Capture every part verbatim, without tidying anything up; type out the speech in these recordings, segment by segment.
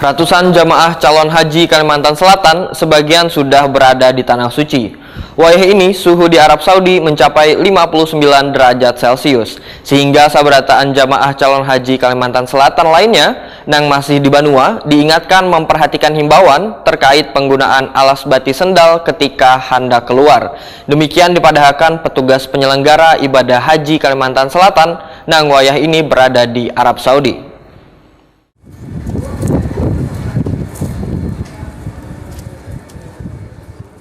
Ratusan jamaah calon haji Kalimantan Selatan sebagian sudah berada di Tanah Suci. Wayah ini suhu di Arab Saudi mencapai lima puluh sembilan derajat Celcius, sehingga sabarataan jamaah calon haji Kalimantan Selatan lainnya nang masih di banua diingatkan memperhatikan himbauan terkait penggunaan alas batis sendal ketika handak keluar. Demikian dipadahakan petugas penyelenggara ibadah haji Kalimantan Selatan nang wayah ini berada di Arab Saudi.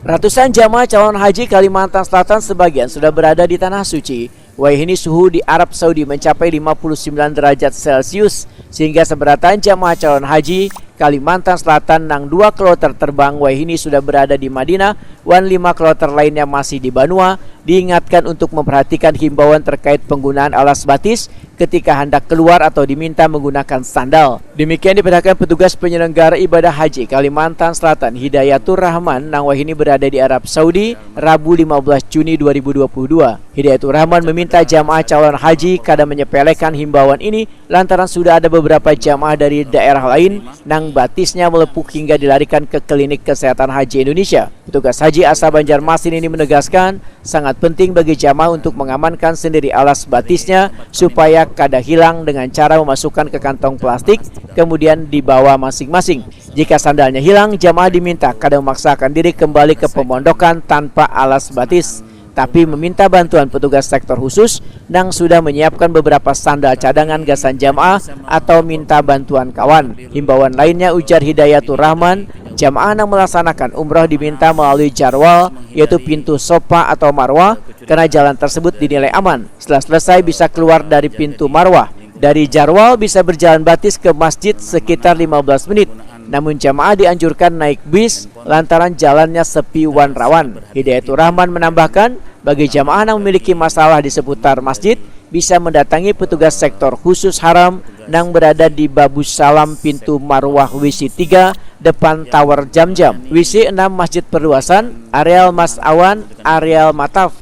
Ratusan jamaah calon haji Kalimantan Selatan sebagian sudah berada di Tanah Suci. Wayah ini suhu di Arab Saudi mencapai lima puluh sembilan derajat Celcius, sehingga sabarataan jamaah calon haji Kalimantan Selatan nang dua kloter terbang wayah ini sudah berada di Madinah, wan lima kloter lainnya masih di banua, diingatkan untuk memperhatikan himbauan terkait penggunaan alas batis ketika handak keluar atau diminta menggunakan sandal. Demikian dipadahakan petugas penyelenggara ibadah haji Kalimantan Selatan, Hidayatur Rahman, nang wayah ini berada di Arab Saudi, Rabu lima belas Juni dua ribu dua puluh dua. Hidayatur Rahman meminta jamaah calon haji kada menyepelekan himbauan ini lantaran sudah ada beberapa jamaah dari daerah lain nang batisnya melepuk hingga dilarikan ke Klinik Kesehatan Haji Indonesia. Petugas haji asal Banjarmasin ini menegaskan, sangat penting bagi jamaah untuk mengamankan sendiri alas batisnya supaya kada hilang dengan cara memasukkan ke kantong plastik, kemudian dibawa masing-masing. Jika sandalnya hilang, jamaah diminta kada memaksakan diri kembali ke pemondokan tanpa alas batis, tapi meminta bantuan petugas sektor khusus nang sudah menyiapkan beberapa sandal cadangan gasan jamaah atau minta bantuan kawan. Himbauan lainnya, ujar Hidayatur Rahman, jamaah nang melaksanakan umroh diminta melalui jarwal, yaitu pintu Sofa atau Marwah, karena jalan tersebut dinilai aman. Setelah selesai, bisa keluar dari pintu Marwah. Dari jarwal bisa berjalan batis ke masjid sekitar lima belas menit. Namun jamaah dianjurkan naik bis lantaran jalannya sepi wan rawan. Hidayatur Rahman menambahkan, bagi jamaah yang memiliki masalah di seputar masjid, bisa mendatangi petugas sektor khusus haram nang berada di Babus Salam, pintu Marwah, W C tiga, depan Tower Jam-Jam, W C enam Masjid Perluasan, areal Mas Awan, areal Mataf.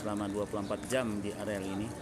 Selama dua puluh empat jam di areal ini,